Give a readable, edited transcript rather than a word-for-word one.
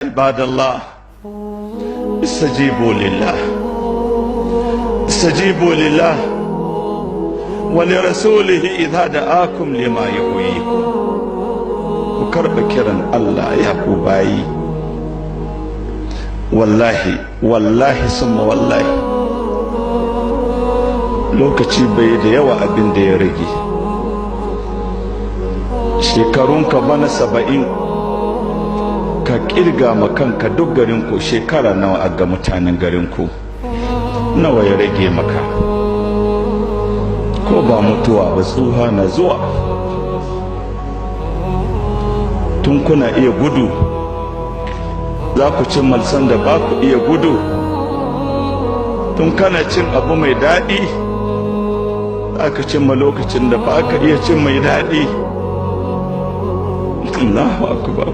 Ibadallah, istajibu lillah, istajibu lillah wa li rasulihi idza da'akum lima yuhyikum. Ku karɓa kiran Allah, ya ku bayi. Wallahi, wallahi, summa wallahi, lokaci bai da yawa. Abin da ya rage shekarunka bana 70, ka kirga ma kanka duk garinku shekara nawa a ga mutanen garinku, nawa ya rage maka. Ko ba mutuwa ba, tsuha na zuwa. Tun kuna iya gudu, za ku cin malsan da ba ku iya gudu. Tun kana cin abu mai daɗi, za ka cimma lokacin da ba ka iya cin mai daɗi. Allahu akbar.